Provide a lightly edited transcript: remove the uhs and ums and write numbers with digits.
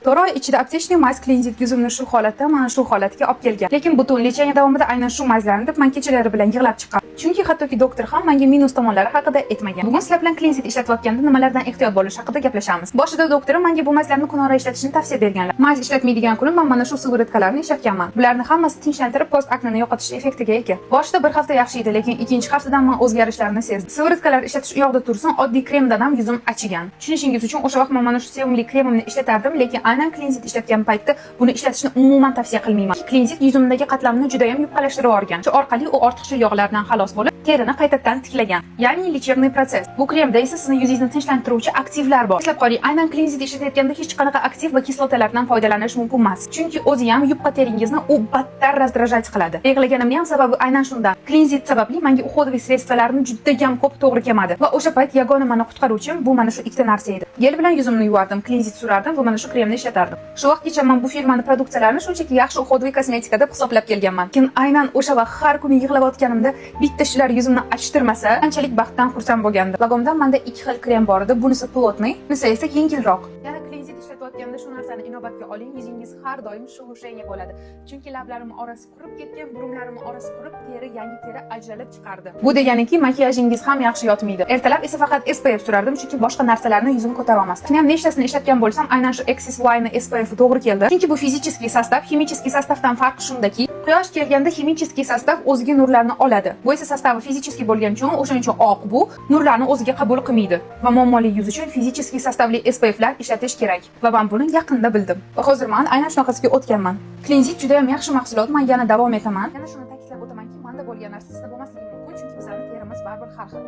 4 oy ichida аптечный мазь Klenzit yuzimni shu holatda, mana shu holatga olib kelgan. Lekin butun лечение davomida aynan shu мазь larni deb man kechalari bilan yig'lab chiqqan. Chunki hattoki doktor ham menga minus tomonlari haqida aytmagan. Bugun sizlar bilan Klenzit ishlatayotganda nimalardan ehtiyot bo'lish haqida gaplashamiz. Boshida doktorim menga bu мазь larni kunora ishlatishni tavsiya berganlar. Мазь ishlatmaydigan kunim man mana shu сыворотка larni ishlatganman. Bularni hammasi tinchlantirib, post akneni yo'qotish effektiga ega. Boshida bir hafta yaxshi edi, lekin ikkinchi haftadan man o'zgarishlarni sezdim. Сыворотка lar ishlatish u yoqda tursin, oddiy kremdan ham yuzim achigan. Tushunishingiz uchun, o'sha vaqt man mana shu sevimli kremimni ishlatardim, lekin aynan Klenzit ishlatgan paytda buni ishlatishni umuman tavsiya qilmayman. Klenzit yuzimdagi qatlamni juda ham yupqalashtirib yuborgan. Shu orqali u ortiqcha yog'lardan xalos bo'lib, terini qaytadan tiklagan. Ya'ni лечебный процесс. Bu kremda esa sizni yuzingizni tinchlantiruvchi aktivlar bor. Eslab qoling, aynan Klenzit ishlatayotganda hech qanaqa aktiv va kislotalardan foydalanish mumkin emas. Chunki o'zi ham yupqa teringizni u battar раздражать qiladi. Yig'laganimning ham sababi aynan shunda. Klenzit sababli menga уходовый средство larni juda ham ko'p to'g'ri kelmadi. Va o'sha payt yagona mani qutqaruvchim bu mana shu ikkita narsa edi. Gel bilan yuzimni yuvardim, Klenzit surardim va mana shu kremni ishlatardim. Shu vaqtgacha men bu firmani produksiyalarini shunchaki yaxshi уходовый kosmetika deb hisoblab kelganman. Lekin aynan o'sha vaqt har kuni yig'layotganimda bitta shular yuzimni achtirmasa, qanchalik baxtdan xursand bo'lgandim. Lagomdan menda ikki xil krem bor edi. Bunisi плотный, bunisi esa yengilroq. Yana Klenzit ishlatayotganda shu narsani inobatga oling, yuzingiz har doim шелушение bo'ladi. Chunki lablarim orasi qurib ketgan, burunlarim orasi qurib, teri, yangi teri ajralib chiqardi. Bu deganiki, makiyajingiz ham yaxshi yotmaydi. Ertalab esa faqat SPF surardim, chunki boshqa narsalarni yuzim ko'tara olmasdi. Shuni ham nechtasini ishlatgan bo'lsam, aynan shu Axis Y ni SPF to'g'ri keldi. Chunki bu физический состав, химический состав dan farqi shundaki, quyosh kelganda химический состав o'ziga nurlarni oladi. Bu esa состав i физический bo'lgani uchun, o'shaning uchun oq, bu nurlarni o'ziga qabul qilmaydi. Va muammoli yuz uchun физический состав li SPF lar ishlatish kerak. Va men buni yaqinda bildim. Va hozir men aynan shunaqasiga o'tganman. Klenzit juda ham yaxshi mahsulot, men yana davom etaman. Yana shuni ta'kidlab o'tamanki, menda bo'lgan narsa sizda bo'lmasligi mumkin, chunki bizning terimiz baribir har xil.